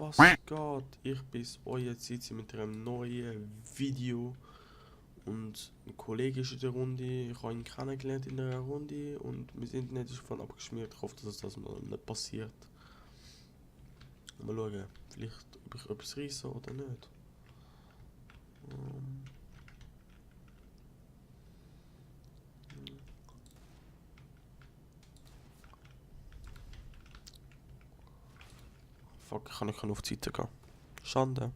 Was geht? Ich bin's, euer Zizi mit einem neuen Video. Und ein Kollege ist in der Runde, ich habe ihn kennengelernt in einer Runde und mein Internet ist davon abgeschmiert. Ich hoffe, dass das mal nicht passiert. Mal schauen, vielleicht ob ich etwas reisse oder nicht. Ähm. Fuck, ich kann nicht auf die Seite gehen. Schande.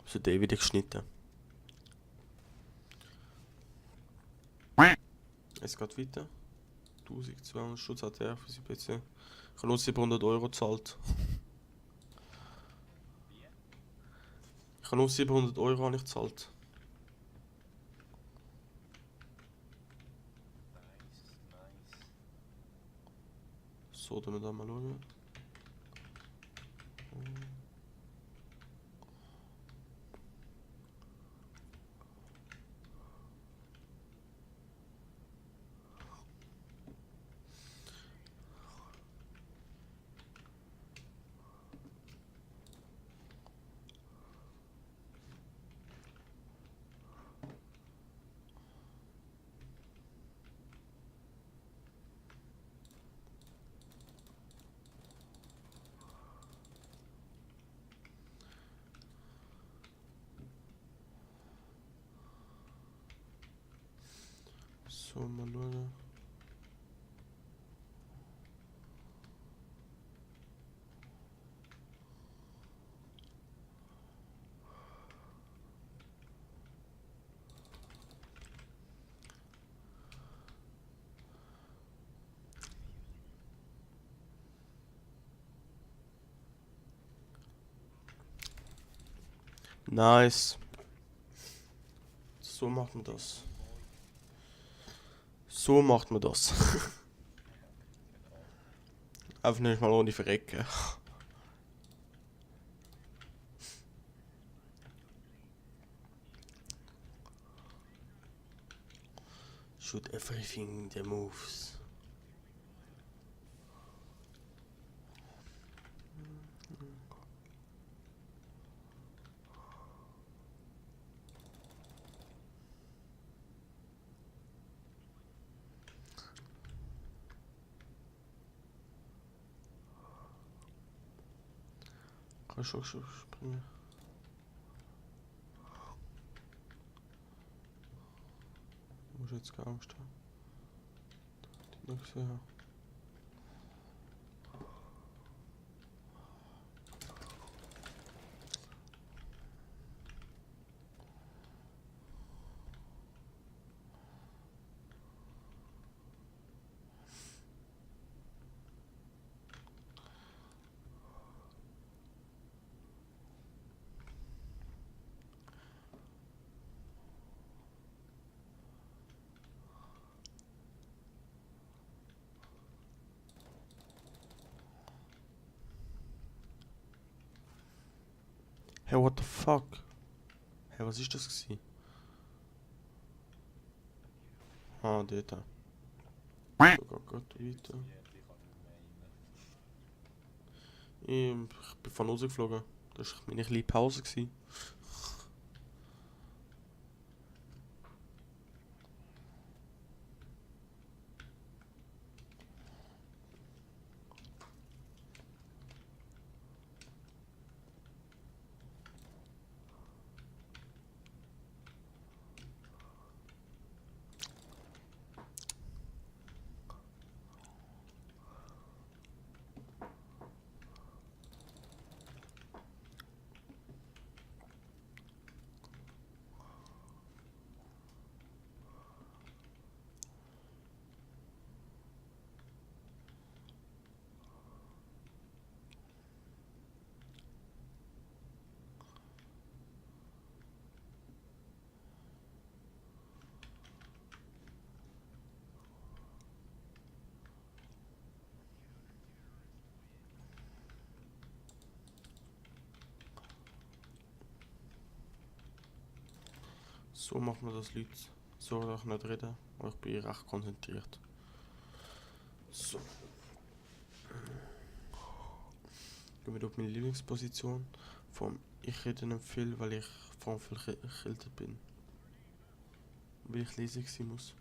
Also der wieder geschnitten. Es geht weiter. 1200 Schutz ATR für sein PC. Ich habe nur 700 € gezahlt. Ich habe nur 700 € habe ich gezahlt. So, dann wir da mal schauen. So, mal schauen. Nice. So macht man das. So macht man das. Einfach nicht mal ohne Verrecken. Shoot everything that moves. Kann schon springen. Du musst jetzt keine Angst haben. Die nicht gesehen. Hey, what the fuck? Hey, was ist das gewesen? Ah, dort. So, geht weiter. Ich bin von rausgeflogen. Das war meine kleine Pause gewesen. So macht man das, Leute. So darf ich nicht reden, aber ich bin recht konzentriert. So. Gehen wir auf meine Lieblingsposition. Vor allem, ich rede nicht viel, weil ich vor allem viel erkältet bin. Weil ich leise sein muss.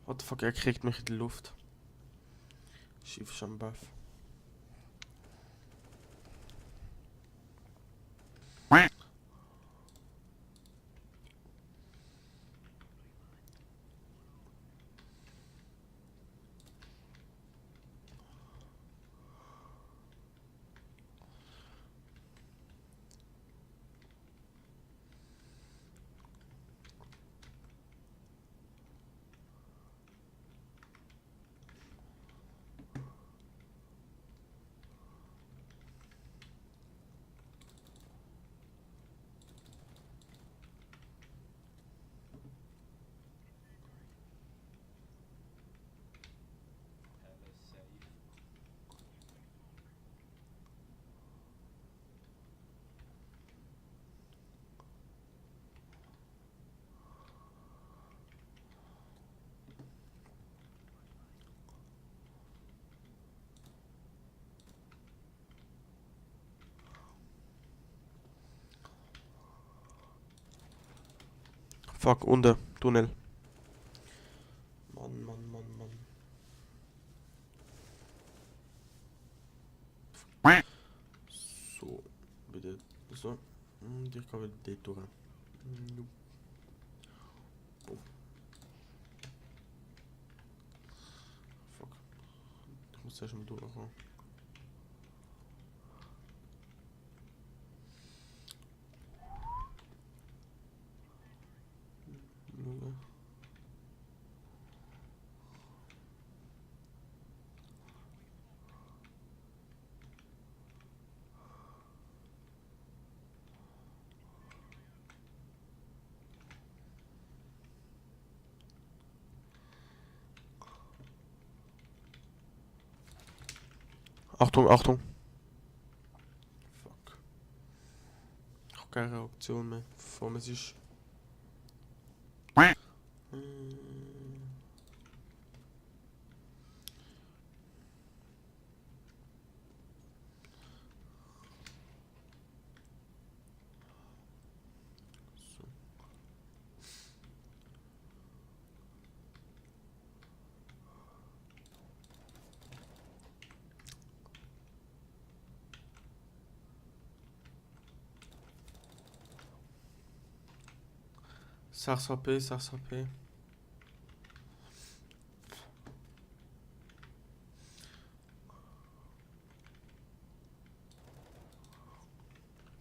What the fuck, er kriegt mich in die Luft. Schief ist am Buff. Fuck, unter, Tunnel. Mann, Mann, Mann, Mann. So, bitte. So. Und ich kann wieder dort durch. Nope. Oh. Fuck. Ich muss erst mal durchkommen. Okay. Achtung, Achtung. Fuck. Auch keine Reaktion mehr. Vor mir ist. So. Sachs HP, Sachs HP.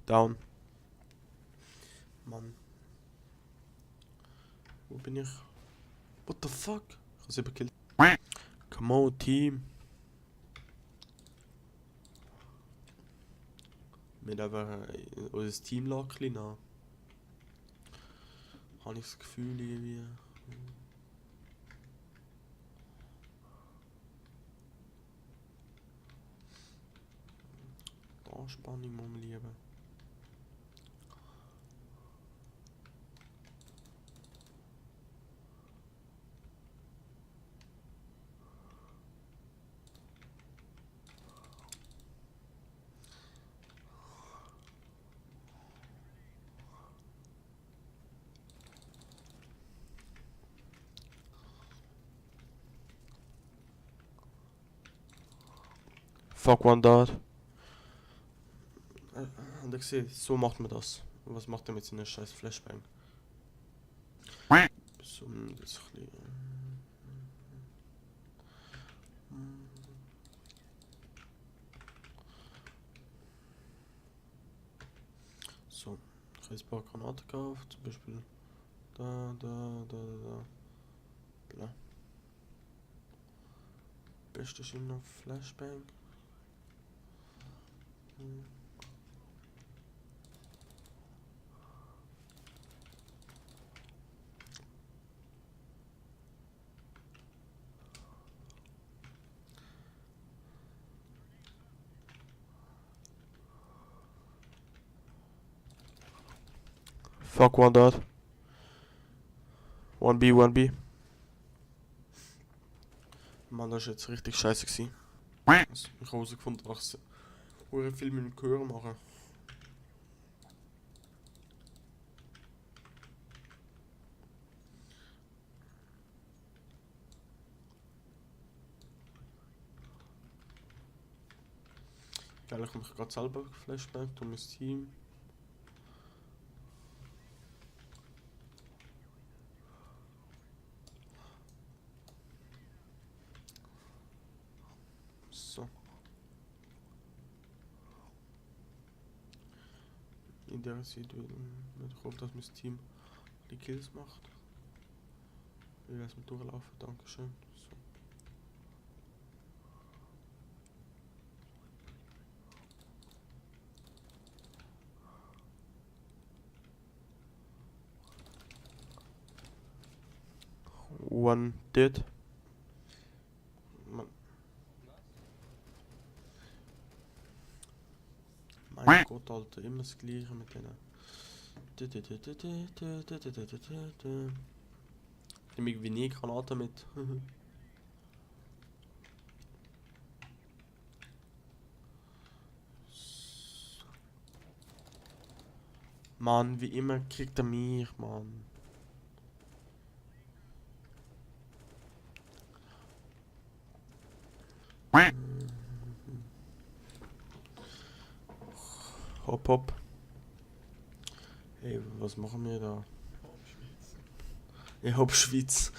Down. Mann. Wo bin ich? What the fuck? Ich hab sie bekillt. Come on, Team. Wir haben einfach unser Team lag ein bisschen nach. Habe ich das Gefühl irgendwie. Da Spannung muss man lieben. Fuck one dot. Habt ihr gesehen? So macht man das. Und was macht er mit seiner scheiß Flashbang? So, das ein bisschen. So, ich habe ein paar Granaten gekauft. Zum Beispiel da. Bla. Beste ist immer noch Flashbang. Fuck one dot. 1B, 1B. Mann, das ist jetzt richtig scheiße gewesen. Also, ich habe herausgefunden, dass ich viel mit dem Gehör machen. Geil, ich habe mich gerade selber geflashbackt und mein Team. So. In der Situation ich hoffe, dass mein Team die Kills macht. Ich lasse mich durchlaufen, dankeschön. So. One dead. Mein Gott, Alter, immer das Gleiche mit denen. Ich nehme irgendwie nie Granaten mit. Mann, wie immer kriegt er mich, Mann. Hopp, hopp. Hey, was machen wir da? Ich hab Schweiz.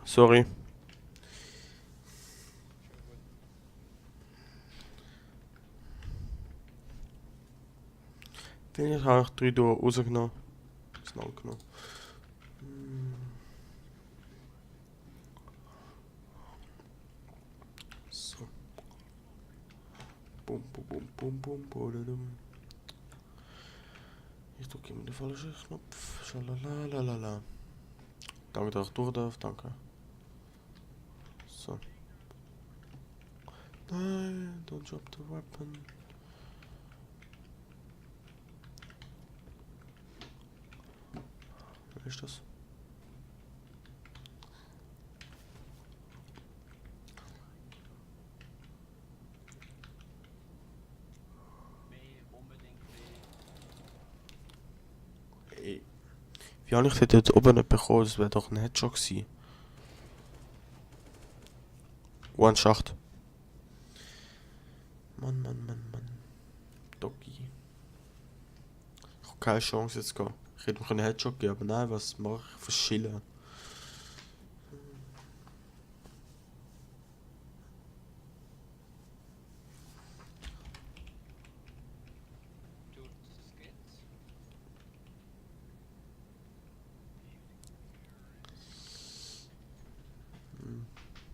Sorry. Vielleicht habe ich 3 Uhr rausgenommen. Auseinandergenommen. So. Bum, bum, bum, bum, bum, bum. Ich drücke immer den falschen Knopf. Schalalalala. Danke, dass ich durch darf. Danke. So. Nein, don't drop the weapon. Wer ist das? Ey. Wie habe ich den dort oben nicht bekommen? Das wäre doch ein Headshot gewesen. One Schacht. Mann, Mann, Mann, Mann. Doggy. Ich habe keine Chance jetzt zu gehen. Ich hätte mir einen Headshot geben, aber nein, was mache ich? Verschillen.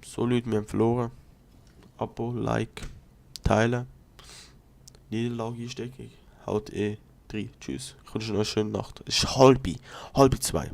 So Leute, wir haben verloren. Abo, Like, teilen. Niederlage einstecken. Haut rein. Tschüss. Ich wünsche euch eine schöne Nacht. Es ist halb 2.